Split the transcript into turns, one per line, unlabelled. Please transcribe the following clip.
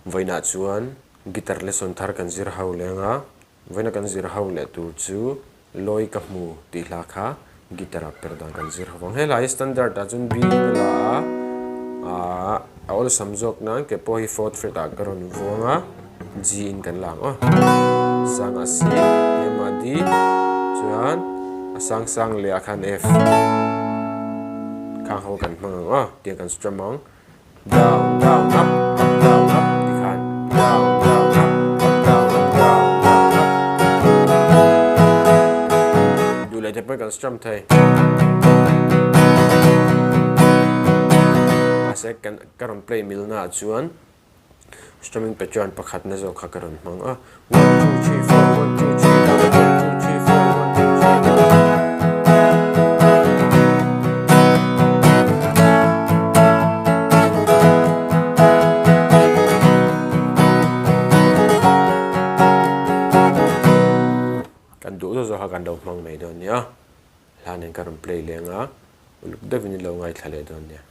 Vawiinah chuan guitar lesson thar kan zir ho leng a, vawiina kan zir ho leh tur chu Lawi ka hmu tih hla kha guitar ah per dan kan zir ho vang. He hla hi standard ah chuan B in a la a, aah a awlsam zawk nan ke pawh hi fourth fret ah ka rawn vuang a, G in kan la ang aw. Sang ah C, hniam ah D, chuan a sang sang leh ah khan F. Khang ho kan hmang ang aw, tiang kan strum ang. Down down up up down up ti khan down down up up down up down down up duh leh te pawhin kan strum thei. Mahse kan ka rawn play mil naah chuan strumming pattern pakhat na zawk kha ka rawn hmang a. 1 2 3 4 1 2 3 down 1 2 3 4 1 2 3 down. Kan duh zawk zawk kha kan lo hmang mai dawn nia. Hla nen ka rawn play leng a, uluk deuhin i lo ngaithla leh dawn nia.